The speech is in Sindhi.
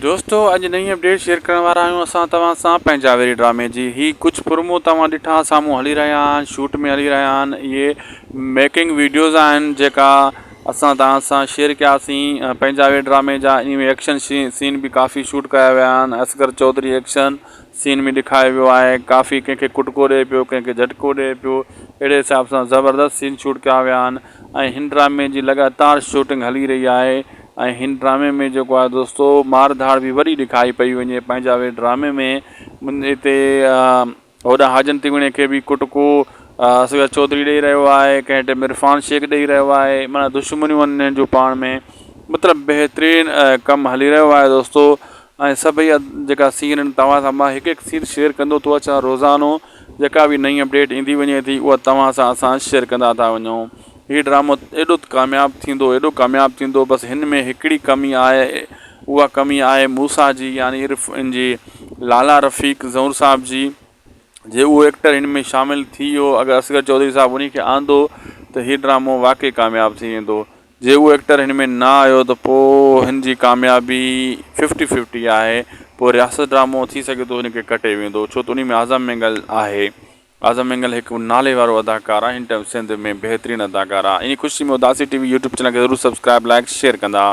دوستو اڄ نئين اپڊيٽ شيئر ڪرڻ وارا آهيون اسان توهان سان پنهنجا ويري ڊرامي جي هي ڪجهه پرومو توهان ڏٺا سامهون هلي رهيا آهن شوٽ ۾ هلي رهيا آهن اهي ميڪنگ ويڊيوز آهن جيڪا اسان توهان سان شيئر ڪياسين پنهنجا ويري ڊرامي جا ان ۾ ايڪشن سين به ڪافي شوٽ ڪيا ويا آهن اصغر چوڌري ايڪشن سين ۾ ڏيکاريو ويو آهي ڪافي ڪنهن کي ڪٽڪو ڏئي پيو ڪنهن کي جهٽڪو ڏئي پيو اهڙي حساب سان زبردست سين شوٽ ڪيا ويا آهن ۽ هن ڊرامي جي لڳاتار شوٽنگ هلي رهي آهي ۽ هن ڊرامي ۾ جيڪو آهي دوستو مار ڌاڙ به وڏي ڏکائي پئي وڃي پنهنجا وي ڊرامي ۾ هتي هوڏانهن حاجن تيوڻي کي به ڪٽڪو اصغر چوڌري ڏئي رهيو آهي ڪنهن ٽيم عرفان شيخ ڏئي رهيو آهي معنيٰ دشمنيون آهن انهن جون پاڻ ۾ مطلب بهترين ڪم هلي رهيو آهي دوستو ۽ سڀئي جيڪا سين آهن توهان سان مان هڪ هڪ سين شيئر ڪندو ٿو اچان روزانو جيڪا به نئين اپڊيٽ ايندي وڃي ٿي اها توهان سان اسان شيئر ڪندا ٿا وڃون هي ڊرامو ايڏو ته ڪامياب ٿيندو ايڏو ڪامياب ٿيندو بس هن ۾ هڪڙي ڪمي آهي اها ڪمي آهي موسيٰ جي يعني عرف ان جي لالا رفيق زئور صاحب جي جي اهو ايڪٽر هن ۾ شامل ٿي ويو اگر اصغر چوڌري صاحب انهي کي آندو ته هي ڊرامو واقعي ڪامياب ٿي ويندو جي اهو ايڪٽر هن ۾ نه آيو ته پوء هن جي ڪاميابي ففٽي ففٽي آهي پوء رياست ڊرامو ٿي سگهي ٿو هن کي ڪٽي ويندو ڇو ته انهي ۾ اعظم مينگل آهي اعظم مينگل هڪ نالي وارو اداڪار آهي هن ٽائيم سنڌ ۾ بهترين اداڪار آهي انهي خوشي ۾ Udasi T V YouTube channel کي ضرور سبسڪرائب لائڪ شيئر ڪندا.